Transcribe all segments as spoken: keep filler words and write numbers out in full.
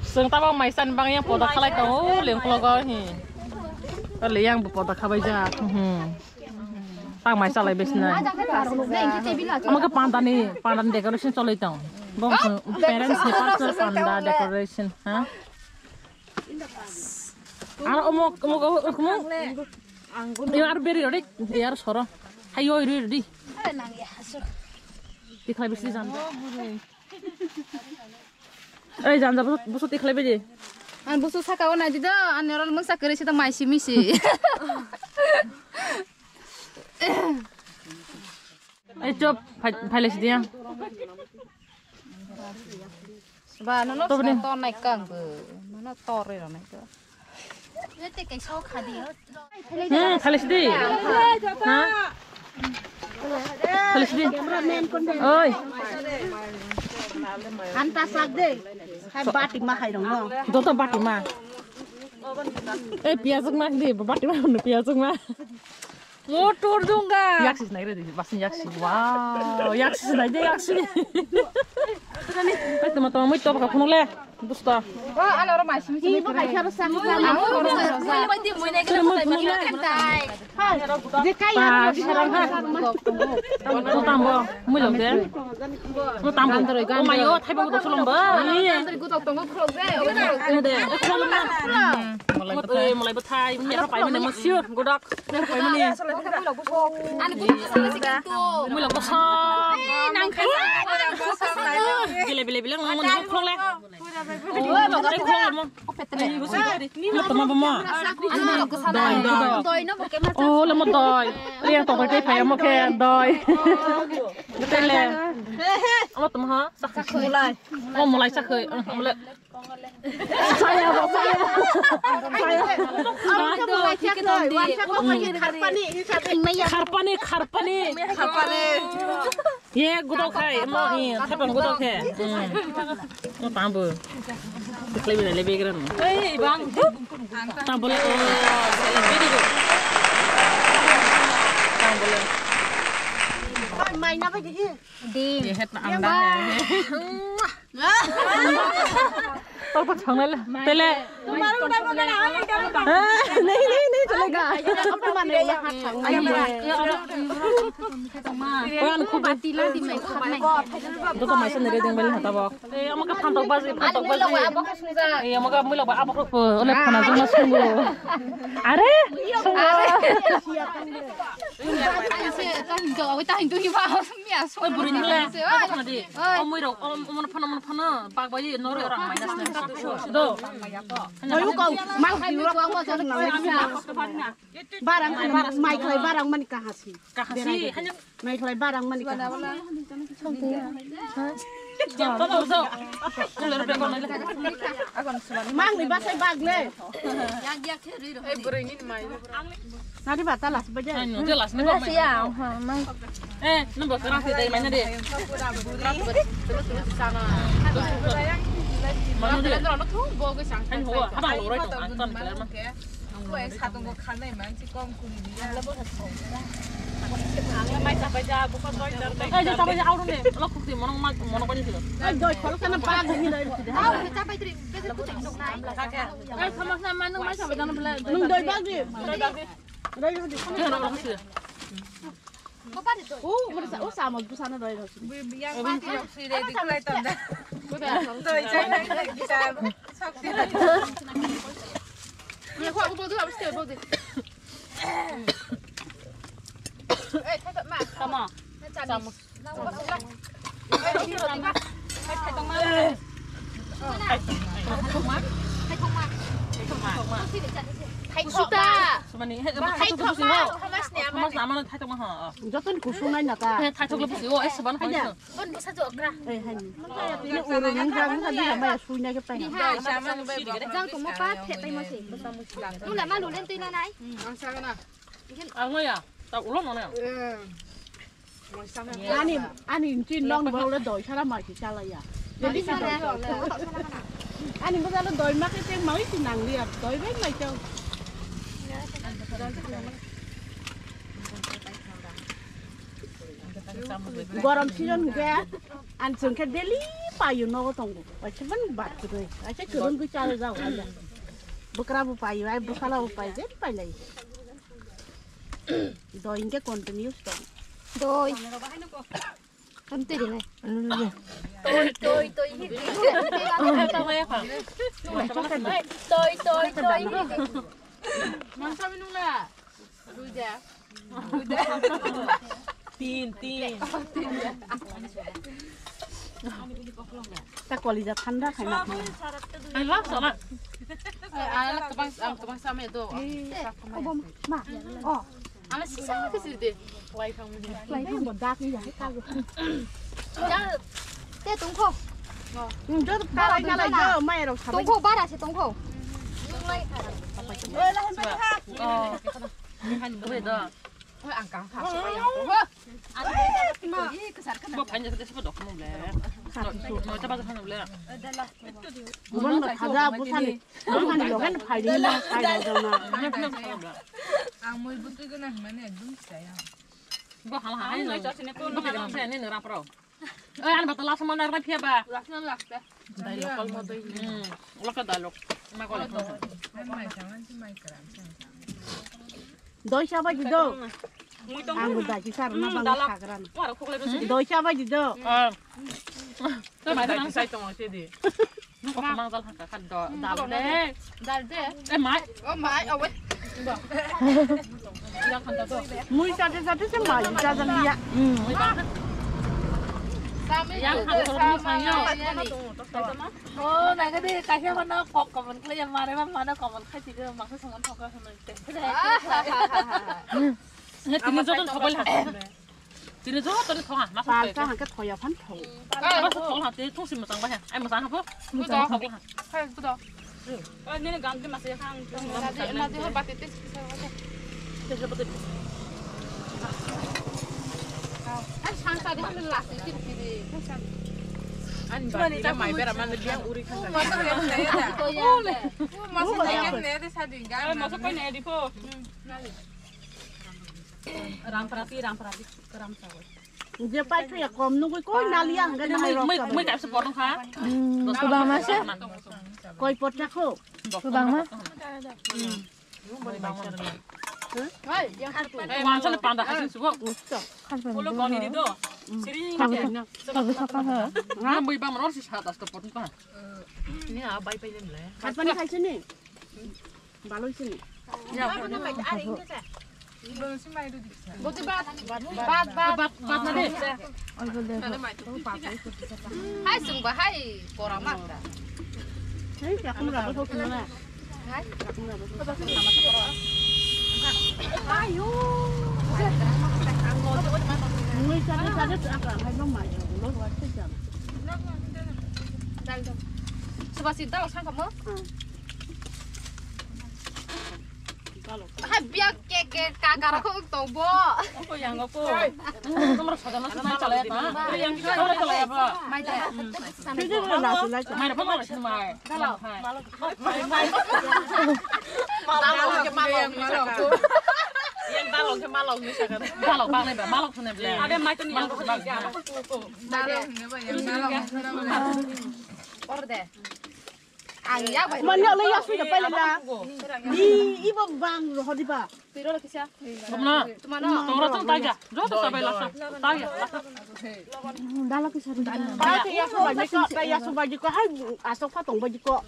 Chwng tabok mai san bang yang poda khalai tongo, lengkologo hi. Ole yang bo poda khabai jak. Hmm. Tang mai chalai besnai. Ama ke panda ni, panda ni decoration chalai tong. Bong parents ni pastor panda decoration, ha? Aro omok, omok, omok, omok. Yo, aro beri rodi, yo, aro soro. Hayo, iri rodi. Tikhlai bisi jan. Ei, jan, jan, busu, busu tikhlai bedi. An busu saka o nai di do, an nero mung sakere si do mai si misi. Ei, chop, phai, phai lai si dia. Ba, no, no, to bini. Tor nai kang bo. Mano tor re nai to. Hmm, phai lai si di. Ha? Phai lai si di. Oi. Anta sak de. Hai bati ma hai rong no. Joto bati ma. Ei, piyaj ma di, bati ma no piyaj ma. Motor dungga. Yaksi sinai re di, basin yaksi. Wow, yaksi sinai de yaksi. Ai, tama, tama, mui toba ka phunuk le. Dusta. O, ala ro mai simi simi. Ibo kai kharo sang. Mui mui di mui nai kene mui phunuk le. Hai. Je kai ya. Sarang ha. Mo tambo, mui lok de. Mo tambo. O mayo, thai bo do sulom ba. Ani. Mo de. Mo de. Mo de. Mo lai bwthai, mia pai mani, mo siur, godok, mia pai mani. Ani godok sala si kan tu. Mui lok bosok. Nang khe. Bile, bile, bile, ngomong ni khulok le. Khulok le mo. Mo tama ba mo. Doi, doi. Oh, le mo doi. Liang tong pai pai mo khe doi. Tele. Mo tama ha. Sakhe. Mulai. Oh, mulai sakhe. Mulai. Saya, saya. Saya. Kharpani, kharpani. Kharpani. Ye, gudok khai, mo, ye, thapang gudok khai. Hmm. Mo tambo. Tiklai bina lebe gran. Ei, bang. Tambo le, oh, very good. Tambo le. Mai na bai di. Di. Ye, het na anda hai. Tolpa thangnai le. Tele. Nahi, nahi, nahi, chale ga. Oyan khub. Joto maisa nere deng bali hata bok. Eh, ama ka phantok baji, phantok baji. Eh, ama ka mui lok ba abok rok po, ole phana jongma sungo. Are, sungo. Are. Tahin to, tahin to, tahin to, Oi, bwrwi ni le. Oi. Abo khna di. Oi. O mui rok, o, o, mono phano, mono phano. Bak bai, noro rang mai nas na. Do. Oi, u kau, mal khai rok, kau, kau, kau, kau. Barang, mai khlai barang mani kahasi. Kahasi, hanya. Mai khlai barang mani kahasi. Mang ni basai bag le. Nari bata las baja. Ano, jelas ni ba. Siya, ha, mang. Eh, nang ba kerang si dai mana de. Mana de? Kan ho, haba lo rai tong, an tan kelar ma. Ko ek satung ko khanai man si kom kuri dia. Ang mai sabai ja, bukan doi dar dai. Eh, sabai ja, aurung ne. Lo khukti monong ma, monong kani silo. Ai doi khol kana ba ni doi. Au, sabai tri. Ai, sama sama nang mai sabai jana bela. Nung doi bagi. Doi bagi. Doi bagi. Kena lo khukti. O, mana sa, o sama tu sana doi bagi. Yang mati yang si dai di kelai tanda. Doi chai nang kita. Tama. Tama. Thaithok. Joto ni kusung nai na ta. Thaithok le busi o, eh, saban. Bon, bwsa jok gra. Ei, hai ni. Ini urung nang jang, nang jang, maya sui na ke pai. Jang tongmo pa, phet pai mo se. Mula ma lulen tui na nai. Ang sa na. Ang ya, ta ulo no na. Ani, ani inchi nong bhalo doi sara ma ki chala ya. Ani bhalo doi ma ke teng ma isi nang liya, doi bai mai chau. Gorom season hwnkhe, ang chwng khe daily payo nogo tongo. Waisa ban bat kwrwi. Waisa kwrwngwi chalo jao aja. Bwkra bo payo, ai bwsala bo payo, je pailai. Doi hingke continue tong. Doi. Kan tiri nai. Toi, toi, toi, hi. Toi, toi, toi, hi. Mansa minung la. Duida. Tin, tin. Ta kolija thanda khaina. Ang love sana. Ang love kabang, ang kabang sama itu. Eh, oh, ma. Oh. Ama sisa ke sih deh. Lai thang mene. Lai thang bo dak ni ya ka go. Ja, te tungkho. Njo ta lai na lai jo mai rok sabai. Tungkho bara se tungkho. Oh. Ni han bo do. Oi ang kang kha. Bo phan ja ke se dok mo le. No ta ba han le. Bon ba khaja bo sani. Bo sani logan phai di na phai na jona. Ang moi butui gana himani ekdom chaya. Bo hala hai no. Bo kagana phai ni nora pro. Oi an batala sama nar ba phia ba. Lakna lakta. Dai lokal mo doi. Hmm. Lokal dalok. Ma ko lokal. Mai sama mai kram. Doi saba di do. Ang da ki sar na bang sagran. Doi saba di do. Ah. Sai tong se di. Mang jal hangka khat do, dal de. Dal de. Eh, mai. Oh, mai, oh, wait. Mui sate sate se mai, jajan ya. Hmm. Yang khat do, yang khat do. Oh, naga de, kaisa mana kok kaman khlai ya, mare ma mana kaman khai tiga, mangsa songon thok ka hwnwi. Tini joto thok bai ha. Tini joto ni thok ha, masa thok. Palsa hangke thoya phan thok. Masa thok ha, tini thok si masang bai ha. Ai masang ha po. Thok ha. Hai, kudo. Oi, nini gam di masa ya khang. Nadi, nadi ho bati tes kisa ho. Tes bati. Ai, sang sa di ho last ni kiri kiri. Ani bati la mai bera man dia uri khang. Masa ya ne ya. Masa ya ne ya sa di gam. Masa koi ne di po. Ram prati, ram prati, ram sawi. Je pai thuya kom nugui koi naliya hangga nai rok. Mui, mui kaisa porno kha. Kubang ma se? Koi pot chakho? Kubang ma? Hai, yang satu. Wansa le panda hasin subo. Ulo koni di do. Siri. Kabu saka ha. Mui bang ror si sat asta porno kha. Ni a bai pai le. Khat pani khaise ni? Baloi sini. Boti bat, bat, bat, bat na de. Hai sungba hai kora mata. Hai, aku mura bosok sini na. Hai. Aku mura bosok. Ayo. Ngai sana sana tu apa? Hai, no mai. Lo buat sejam. Dal dal. Sebab si dal sangka mo. Ha biya ke ke ka ka rok to bo. Ko yang ko. Nomor sada na sa chala ya ta. Yang chala chala ya ba. Mai da. Mai da ba ma sin mai. Dalo. Dalo ke malo ni sa ka. Yang dalo ke malo ni sa ka. Dalo ba ne ba malo ne ble. Ade mai to ni yang ko. Dalo ne ba yang dalo. Orde. Ang ya bai. Mani ole ya sudah pai na. Di ibo bang rohodi ba. Tiro la kisa. Gomna. Tumano. Toro tong taja. Joto sabai lasa. Taja. Dala kisa ri. Ba ya su ba ko, ba ya su ba ko. Hai asok pa tong ba ko.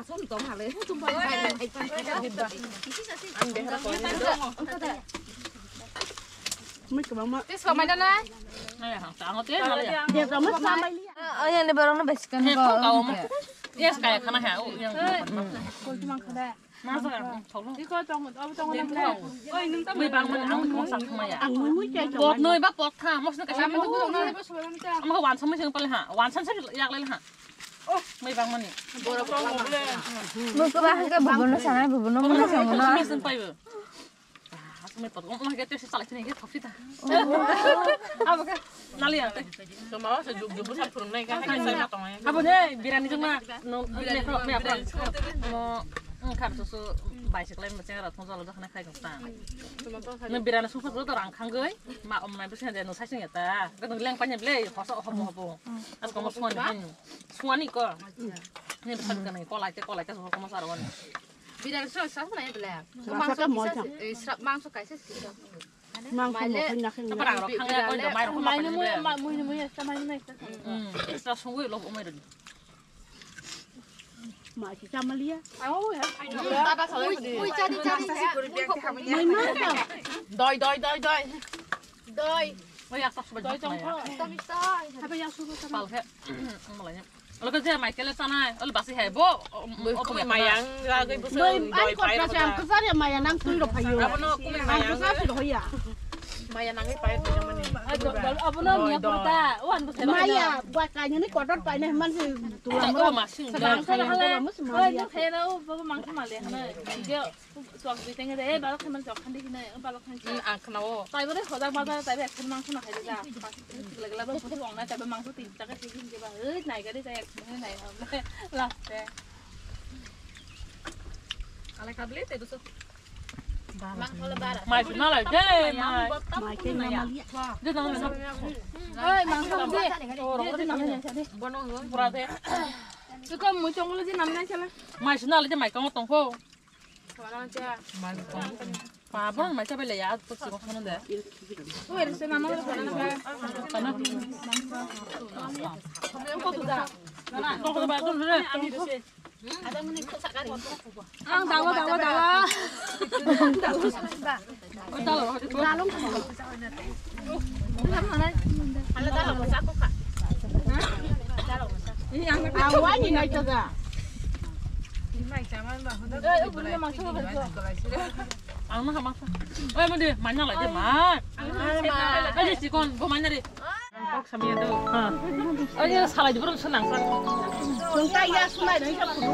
Asok tong hale. Tumba. Ang dehra ko. Mui kwbangma. Tes kwbangma dana? Naya hang tango te naya. Dia kwbangma samai liya. Oh, yang ni borok no besi kan ko. Kau mo. Yes kaya khana ha. Oh, yang. Kol tumang khada. Masa tholo. Iko tong, abu tong na. Oi, nung ta mui bang man ang mo sang khama ya. Ang mui mui kaya. Pot noi ba pot kha, mos na kasa. Ang ko wan samai sing pale ha. Wan samai yak le ha. Oh, mui bang mani. Borok tong le. Mui ko ba ha ka bubu no sanai, bubu no mo sanai. Mui sing pai bo. Asumai pot, oh, oh, kete si salai sini, kete thopsi ta. Abo ka, nali ya. Semua sejuk jebus aku pernah kan, saya matang ya. Abo ne, birani jema, no, ne, ne, ne, mo, Wng kha, susu bicycle ni bwskango rok thung jalo, dokhna khai tong ta. Nwng birani sungsa joto rang khangwi, ma om nai bwskango de nwng sai sing ya ta. Nwng leng pani ble, hoso hobo hobo. Asko mo suani hani. Suani ko. Ni bwskango nai kolai te kolai te hoso mo saro ani. Birani sungsa sa nai ble. Mangso kaisa, eh, sra-, mangso kaisa si. Mangso mo khai na khai na. Parang rok khang ya koi do mai rok. Mai ni mui, mai ni mui, esta mai ni mui, esta. Mm. Esta sungwi lo mai rok. Ma si chamalia. Ui, ui, chari, chari. Mai ma ta. Doi, doi, doi, doi. Doi. Oi, asa subai. Doi tong kho. Tami sai. Haba ya suba. Pal khe. Malai. Olo khe je Michael sanai. Olo basi hai bo. Bo kumui mayang lagwi bo. Bai, doi ai pai kota rok jam ta. Kesa ya maya nang tui ro phayo. Abono kumui mayang. Kesa si ro ya. Maya nangwi pai pai mani. Abono niya kota. Wan bo. Maya, ba kanya ni kotor pai na man si tulang. Masing. Hala, hala. Oi, no khaya na, o baba mangsa male hana. Tuak dui tenge de, eh, balok khaimani chok khandi hinai, eh, balok khaimani chok. Hmm, ang khnao. Taibo de hojak bazar, taibo ekhen mangso no khaide da. Chikla gila bo busu ong nai, taibo mangso tin taka khe hin jeba, eh, nai gari jai ek mene nai ha, last te. Alai kabli te dusu. Mangso le bara. Mai suna lai de, mai. Mai ke na malia. De na na. Oi, mangso de. De na na. Bono pura de. Iko mu chonglo de na na chala. Mai suna lai de mai kong tong ko. Pabon mai chabai le ya to si ko de. Ang dawa dawa dawa. Awani nai to da. Ang ma ma. Oi mo de manya lai de ma. Ai sikon bo manya de. Kok samia do. Oi salai de brum sunang sa. Sunta ya sunai de ka phudu.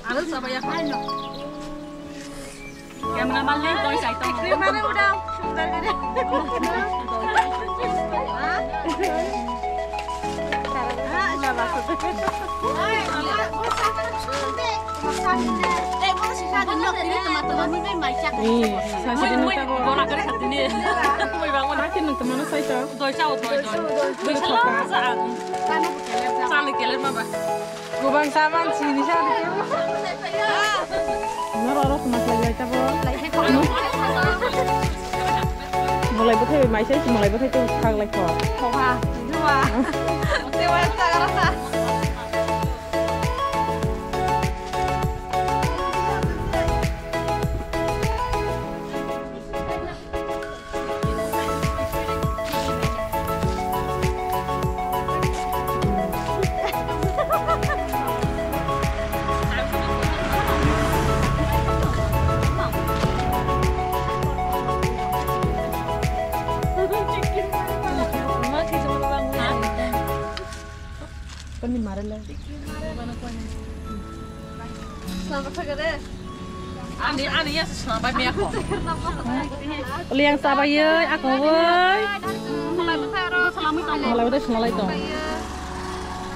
Aro sabaya. Camera man le koi sai tong. Camera le udao, sundar gede. Sasi din ta bo. Gona kare khatini. Moi bang mana. Kini teman saya tu. Doi chao, doi, doi. Doi chao, sa. Chani keler ma ba. Gobang saman sini sa. Noro oro kuma kelai ta bo. Molai bwthai bai mai sai, molai bwthai tei thang lai kho. Khoha, jua. Tewa ta gara sa. Kani mare le. Ani, ani ya sna bai me ko. Liang sa bai ye, ako woi. Malai bwthai sna lai tong.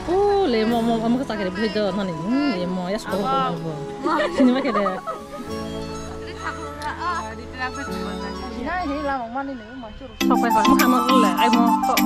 U le mo mo mo ka sakre bwthai do nani. Hmm, le mo ya sna ko. Sini ma ke de. Sok pai sok, mokha no le, ai mo sok.